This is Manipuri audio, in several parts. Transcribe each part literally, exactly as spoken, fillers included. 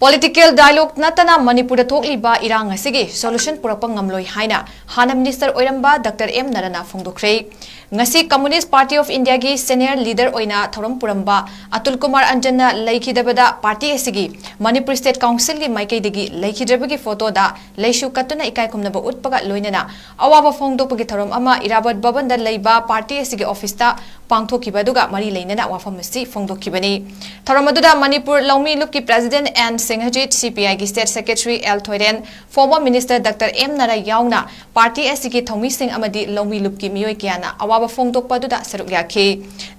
Political dialogue ꯅꯠꯇꯅ ꯃꯅꯤꯄꯨꯔꯗ ꯊꯣꯛꯂꯤꯕ ꯏꯔꯥꯡ ꯑꯁꯤꯒꯤ solution ꯄꯨꯔꯛꯄ ꯉꯝꯂꯣꯏ ꯍꯥꯏꯅ ꯍꯥꯟꯅ minister ꯑꯣꯏꯔꯝꯕ Doctor M ꯅꯔꯥꯅ ꯐꯣꯡꯗꯣꯛꯈ꯭ꯔꯦ꯫ ꯉꯁꯤ Communist Party of Indiaꯒꯤ senior leader ꯑꯣꯏꯅ ꯊꯧꯔꯝ ꯄꯨꯔꯝꯕ ꯑꯇꯨꯜ ꯀꯨꯃꯥꯔ ꯑꯟꯖꯟꯅ ꯂꯩꯈꯤꯗꯕꯗ party ꯑꯁꯤꯒꯤ Manipur State Councilꯒꯤ ꯃꯥꯏꯀꯩꯗꯒꯤ ꯂꯩꯈꯤꯗ꯭ꯔꯕꯒꯤ photoꯗ ꯂꯩꯁꯨ ꯀꯠꯇꯨꯅ ꯏꯀꯥꯏ ꯈꯨꯝꯅꯕ ꯎꯠꯄꯒ ꯂꯣꯏꯅꯅ ꯑꯋꯥꯕ ꯐꯣꯡꯗꯣꯛꯄꯒꯤ ꯊꯧꯔꯝ ꯑꯃ ꯏꯔꯥꯕꯣꯠ ꯚꯕꯟꯗ ꯂꯩꯕ party ꯑꯁꯤꯒꯤ officeꯇ ꯄꯥꯡꯊꯣꯛꯈꯤꯕ ꯑꯗꯨꯒ ꯃꯔꯤ ꯂꯩꯅꯅ ꯋꯥꯐꯝ ꯑꯁꯤ ꯐꯣꯡꯗꯣꯛꯈꯤꯕꯅꯤ꯫ ꯊꯧꯔꯝ ꯑꯗꯨꯗ ꯃꯅꯤꯄꯨꯔ ꯂꯧꯃꯤ ꯂꯨꯞꯀꯤ president N ꯁꯤꯡꯍꯖꯤꯠ, CPIꯒꯤ state secretary L ꯊꯣꯏꯔꯦꯟ, former minister Doctor M ꯅꯔꯥ ꯌꯥꯎꯅ party ꯑꯁꯤꯒꯤ ꯊꯧꯃꯤꯁꯤꯡ ꯑꯃꯗꯤ ꯂꯧꯃꯤ ꯂꯨꯞꯀꯤ ꯃꯤꯑꯣꯏ ꯀꯌꯥꯅ ꯑꯋꯥꯕ ꯐꯣꯡꯗꯣꯛꯄ ꯑꯗꯨꯗ ꯁꯔꯨꯛ ꯌꯥꯈꯤ꯫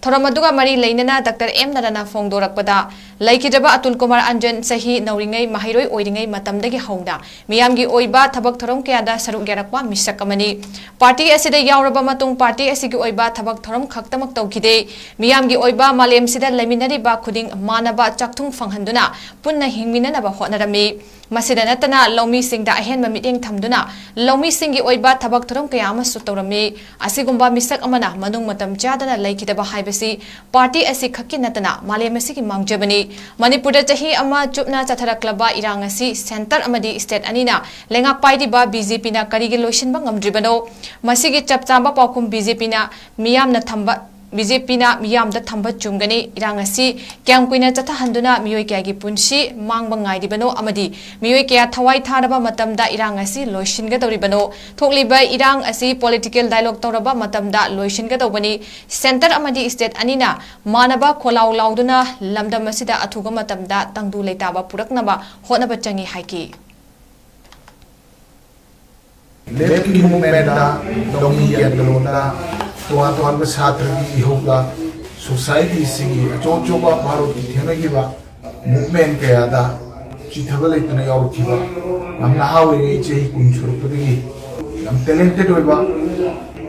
ꯊꯧꯔꯝ ꯑꯗꯨꯒ ꯃꯔꯤ ꯂꯩꯅꯅ Doctor M ꯅꯔꯥꯅ ꯐꯣꯡꯗꯣꯔꯛꯄꯗ, ꯂꯩꯈꯤꯗ꯭ꯔꯕ ꯑꯇꯨꯜ ꯀꯨꯃꯥꯔ ꯑꯟꯖꯟ ꯆꯍꯤ ꯅꯧꯔꯤꯉꯩ ꯃꯍꯩꯔꯣꯏ ꯑꯣꯏꯔꯤꯉꯩ ꯃꯇꯝꯗꯒꯤ ꯍꯧꯅ ꯃꯤꯌꯥꯝꯒꯤ ꯑꯣꯏꯕ ꯊꯕꯛ ꯊꯧꯔꯝ ꯀꯌꯥꯗ ꯁꯔꯨꯛ ꯌꯥꯔꯛꯄ ꯃꯤꯁꯛ ꯑꯃꯅꯤ꯫ Party ꯑꯁꯤꯗ ꯌꯥꯎꯔꯕ ꯃꯇꯨꯡ party ꯑꯁꯤꯒꯤ ꯑꯣꯏꯕ ꯊꯕꯛ ꯊꯧꯔꯝ ꯈꯛꯇꯃꯛ ꯇꯧꯈꯤꯗꯦ꯫ ꯃꯤꯌꯥꯝꯒꯤ ꯑꯣꯏꯕ ꯃꯥꯂꯦꯝꯁꯤꯗ ꯂꯩꯃꯤꯟꯅꯔꯤꯕ ꯈꯨꯗꯤꯡ ꯃꯥꯟꯅꯕ ꯆꯥꯛꯊꯨꯡ ꯐꯪꯍꯟꯗꯨꯅ ꯄꯨꯟꯅ ꯍꯤꯡꯃꯤꯟꯅꯅꯕ ꯍꯣꯠꯅꯔꯝꯃꯤ꯫ ꯃꯁꯤꯗ ꯅꯠꯇꯅ ꯂꯧꯃꯤꯁꯤꯡꯗ ꯑꯍꯦꯟꯕ ꯃꯤꯠꯌꯦꯡ ꯊꯝꯗꯨꯅ ꯂꯧꯃꯤꯁꯤꯡꯒꯤ ꯑꯣꯏꯕ ꯊꯕꯛ ꯊꯧꯔꯝ ꯀꯌꯥ ꯑꯃꯁꯨ ꯇꯧꯔꯝꯃꯤ꯫ ꯑꯁꯤꯒꯨꯝꯕ ꯃꯤꯁꯛ ꯑꯃꯅ ꯃꯅꯨꯡ ꯃꯇꯝ ꯆꯥꯗꯅ ꯂꯩꯈꯤꯗꯕ ꯍꯥꯏꯕꯁꯤ party ꯑꯁꯤ ꯈꯛꯀꯤ ꯅꯠꯇꯅ ꯃꯥꯂꯦꯝ ꯑꯁꯤꯒꯤ ꯃꯥꯡꯖꯕꯅꯤ꯫ ꯃꯅꯤꯄꯨꯔꯗ ꯆꯍꯤ ꯑꯃ ꯆꯨꯞꯅ ꯆꯠꯊꯔꯛꯂꯕ ꯏꯔꯥꯡ ꯑꯁꯤ centre ꯑꯃꯗꯤ state ꯑꯅꯤꯅ ꯂꯩꯉꯥꯛ ꯄꯥꯏꯔꯤꯕ BJPꯅ ꯀꯔꯤꯒꯤ ꯂꯣꯏꯁꯤꯟꯕ ꯉꯝꯗ꯭ꯔꯤꯕꯅꯣ? ꯃꯁꯤꯒꯤ ꯆꯞ ꯆꯥꯕ ꯄꯥꯎꯈꯨꯝ BJPꯅ ꯃꯤꯌꯥꯝꯅ ꯊꯝꯕ, BJPꯅ ꯃꯤꯌꯥꯝꯗ ꯊꯝꯕ ꯆꯨꯝꯒꯅꯤ꯫ ꯏꯔꯥꯡ ꯑꯁꯤ ꯀꯌꯥꯝ ꯀꯨꯏꯅ ꯆꯠꯊꯍꯟꯗꯨꯅ ꯃꯤꯑꯣꯏ ꯀꯌꯥꯒꯤ ꯄꯨꯟꯁꯤ ꯃꯥꯡꯕ ꯉꯥꯏꯔꯤꯕꯅꯣ ꯑꯃꯗꯤ ꯃꯤꯑꯣꯏ ꯀꯌꯥ ꯊꯋꯥꯏ ꯊꯥꯔꯕ ꯃꯇꯝꯗ ꯏꯔꯥꯡ ꯑꯁꯤ ꯂꯣꯏꯁꯤꯟꯒꯗꯧꯔꯤꯕꯅꯣ? ꯊꯣꯛꯂꯤꯕ ꯏꯔꯥꯡ ꯑꯁꯤ political dialogue ꯇꯧꯔꯕ ꯃꯇꯝꯗ ꯂꯣꯏꯁꯤꯟꯒꯗꯧꯕꯅꯤ꯫ Centre ꯑꯃꯗꯤ state ꯑꯅꯤꯅ ꯃꯥꯟꯅꯕ ꯈꯣꯜꯂꯥꯎ ꯂꯥꯎꯗꯨꯅ ꯂꯝꯗꯝ ꯑꯁꯤꯗ ꯑꯊꯨꯕ ꯃꯇꯝꯗ ꯇꯪꯗꯨ ꯂꯩꯇꯥꯕ ꯄꯨꯔꯛꯅꯕ ꯍꯣꯠꯅꯕ ꯆꯪꯏ ꯍꯥꯏꯈꯤ꯫ Left ꯀꯤ movement ꯇ, ꯂꯧꯃꯤꯒꯤ ꯑꯟꯗꯣꯂꯟꯗ, ꯇꯣꯉꯥꯟ ꯇꯣꯉꯥꯟꯕ ꯁꯥꯇ꯭ꯔꯒꯤ ꯏꯍꯧꯗ, society ꯁꯤꯒꯤ ꯑꯆꯧ ꯑꯆꯧꯕ ꯚꯥꯔꯠꯀꯤ ꯊꯦꯡꯅꯈꯤꯕ movement ꯀꯌꯥꯗ ꯆꯤꯊꯕ ꯂꯩꯇꯅ ꯌꯥꯎꯔꯛꯈꯤꯕ, ꯌꯥꯝ ꯅꯍꯥ ꯑꯣꯏꯔꯤꯉꯩ, ꯆꯍꯤ ꯀꯨꯟ ꯁꯨꯔꯛꯄꯗꯒꯤ ꯌꯥꯝ talented ꯑꯣꯏꯕ,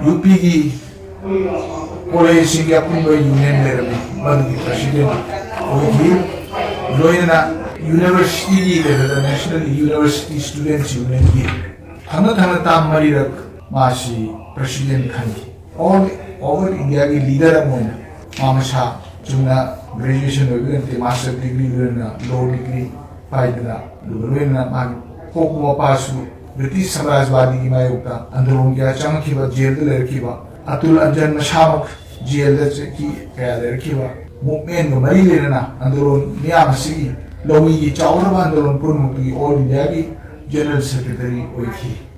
ꯌꯨ ꯄꯤꯒꯤ ꯀꯣꯂꯦꯖꯁꯤꯡꯒꯤ ꯑꯄꯨꯟꯕ union ꯂꯩꯔꯝꯃꯤ, ꯃꯗꯨꯒꯤ president ꯑꯣꯏꯈꯤ꯫ ꯂꯣꯏꯅꯅ university ꯒꯤ ꯂꯩꯔꯤꯕ National University Students Union ꯒꯤ ꯊꯪꯅ ꯊꯪꯅ term ꯃꯔꯤꯔꯛ ꯃꯥꯁꯤ president ꯈꯟꯈꯤ꯫ All over India ꯒꯤ leader ꯑꯃ ꯑꯣꯏꯅ ꯃꯥ ꯃꯁꯥ ꯆꯨꯝꯅ graduation ꯂꯣꯏꯕꯗ ꯅꯠꯇꯦ, master degree ꯂꯣꯏꯅꯅ law degree ꯄꯥꯏꯗꯅ, ꯑꯗꯨꯒ ꯂꯣꯏꯅꯅ ꯃꯥꯒꯤ ꯄꯣꯛꯄ ꯃꯄꯥꯁꯨ ꯕ꯭ꯔꯤꯇꯤꯁ ꯁꯝꯔꯥꯖ꯭ꯌꯕꯥꯗꯤꯒꯤ ꯃꯥꯌꯣꯛꯇ ꯑꯟꯗꯣꯂꯟ ꯀꯌꯥ ꯆꯪꯈꯤꯕ, ꯖꯦꯜꯗ ꯂꯩꯔꯛꯈꯤꯕ, ꯑꯇꯨꯜ ꯑꯟꯖꯟ ꯃꯁꯥꯃꯛ ꯖꯦꯜꯗ ꯆꯍꯤ ꯀꯌꯥ ꯂꯩꯔꯛꯈꯤꯕ, ꯃꯨꯚꯃꯦꯟꯒ ꯃꯔꯤ ꯂꯩꯅꯅ ꯑꯟꯗꯣꯂꯟ ꯃꯤꯌꯥꯝ ꯑꯁꯤꯒꯤ ꯂꯧꯃꯤꯒꯤ ꯆꯥꯎꯈ꯭ꯔꯕ ꯑꯟꯗꯣꯂꯟ ꯄꯨꯝꯅꯃꯛꯇꯨꯒꯤ ꯑꯣꯜ ꯏꯟꯗꯤꯌꯥꯒꯤ ꯖꯦꯅꯔꯦꯜ ꯁꯦꯀ꯭ꯔꯦꯇꯔꯤ ꯑꯣꯏꯈꯤ꯫